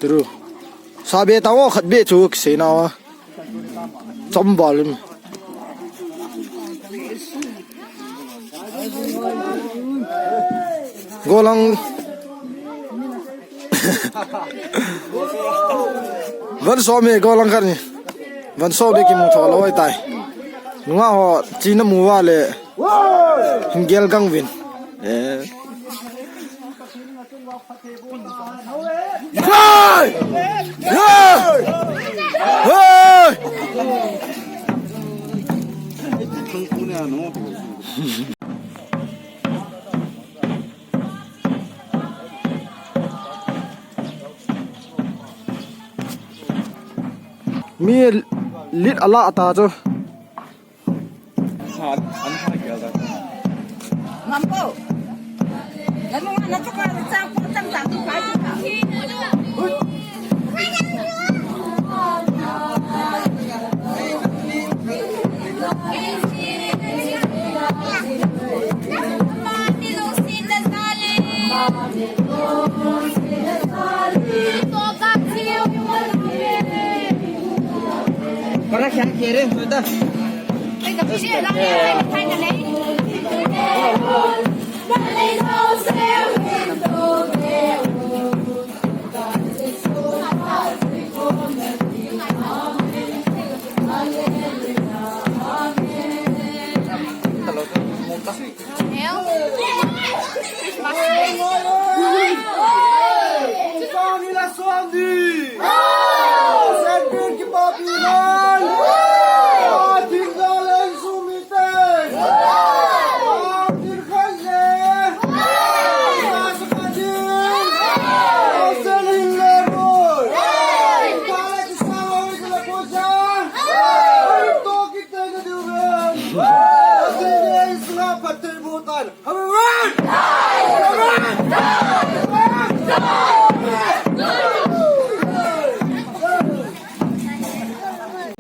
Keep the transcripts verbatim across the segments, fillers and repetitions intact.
True. Sabe tao khat be chu kisei na wa. Chom volume. Golang. Van som e golang khat ni. Van som de kimu tho lou tai. Nunga ho china mu va le. Hingel gang vin. Eh. Hey! Hey! Hey! Mi lit ala ta chu. Para kya kere hoda?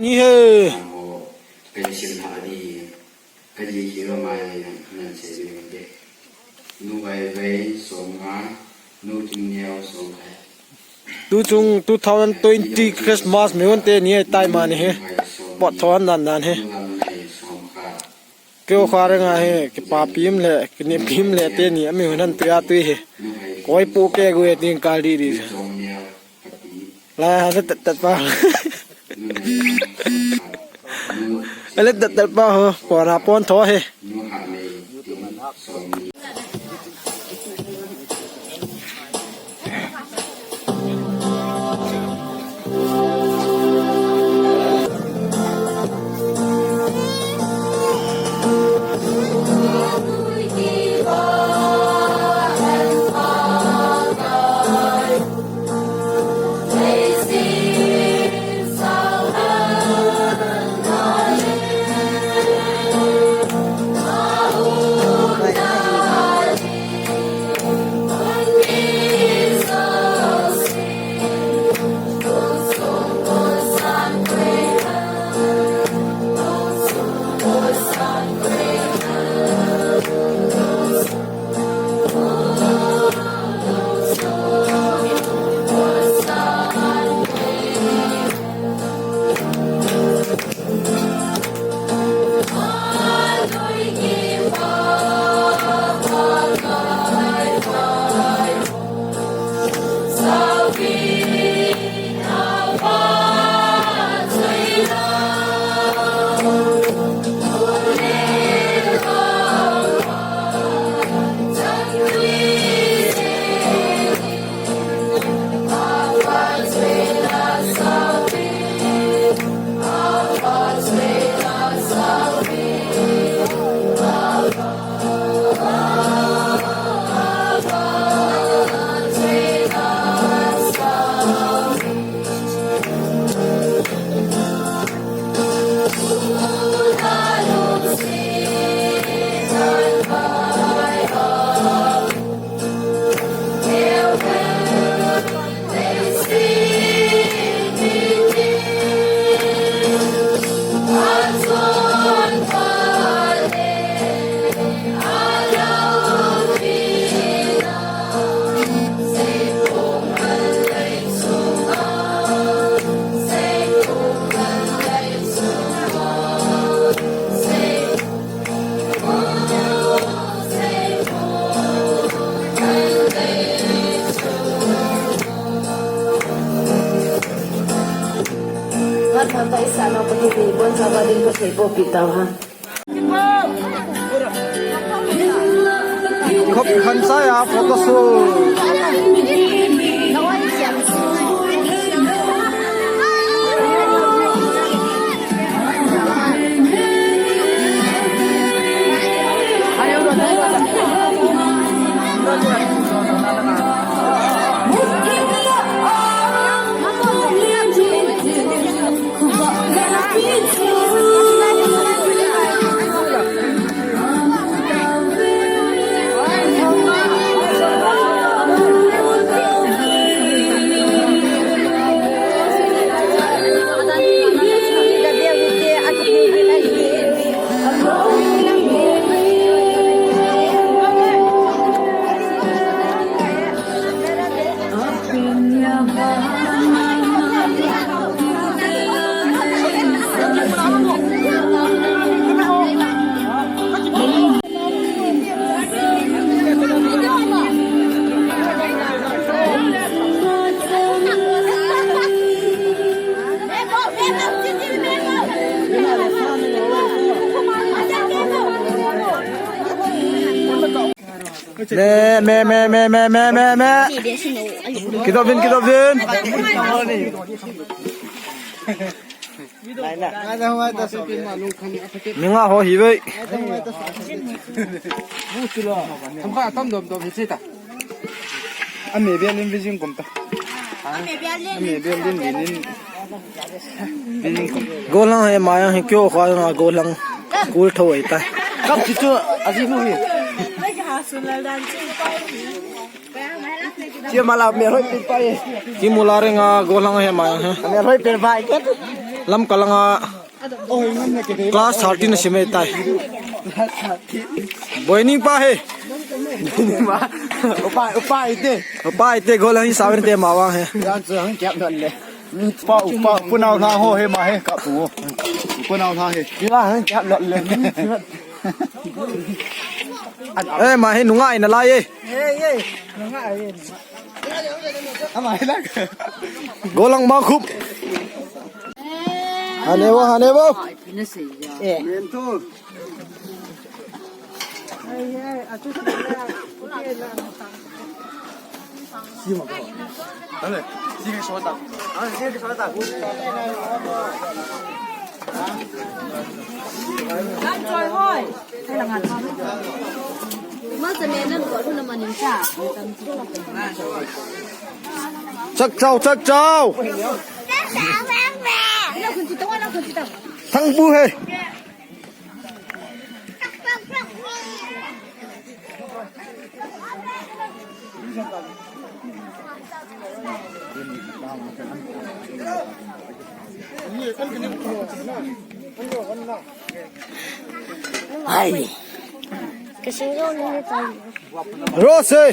Ni he. Kaji hi ramai nan se ni de. Nu vai vai som nga, nu ting neo som hai. Tu chung two thousand twenty Christmas mi hun te ni tai ma ni he. Pot thon dan dan he. Keu kha renga he, kipa pim le, kini pim le te ni, ami hun han tuya tui he. Koi pu ke gu e ting kal di di. La, ha, tat, tat, tat pa. Ala tat, tat pa ho, pon a pon tho he. Khop khan sa ya photo shoot. Me, me, me. Kidopin, kidopin. Mi nga ho hi ve. Ame bialin vijing kom ta. Ame bialin linin. Golang he mayang he kyo khwa nga golang. Kul tho ai ta. Kap chi chu aji nu hi. Chi mala me roi pi pai. Ki mula re nga golang he mayang he. Me roi pi pai ke. Lam kalanga. Class thirteen na sime tai. Boining pa he. Upa, upa ite. Upa ite golang hi sawen te mawang he. Yan chu hang kiap don le. Upa, upa, punau na ho he ma he ka pu. Punau na he. Kila hang kiap don le. Eh, ma he nunga ina lai e. Golang ma khup. Hane wo, hane wo. Chak chau, chak chau. Thang bu he. Ai. Rose.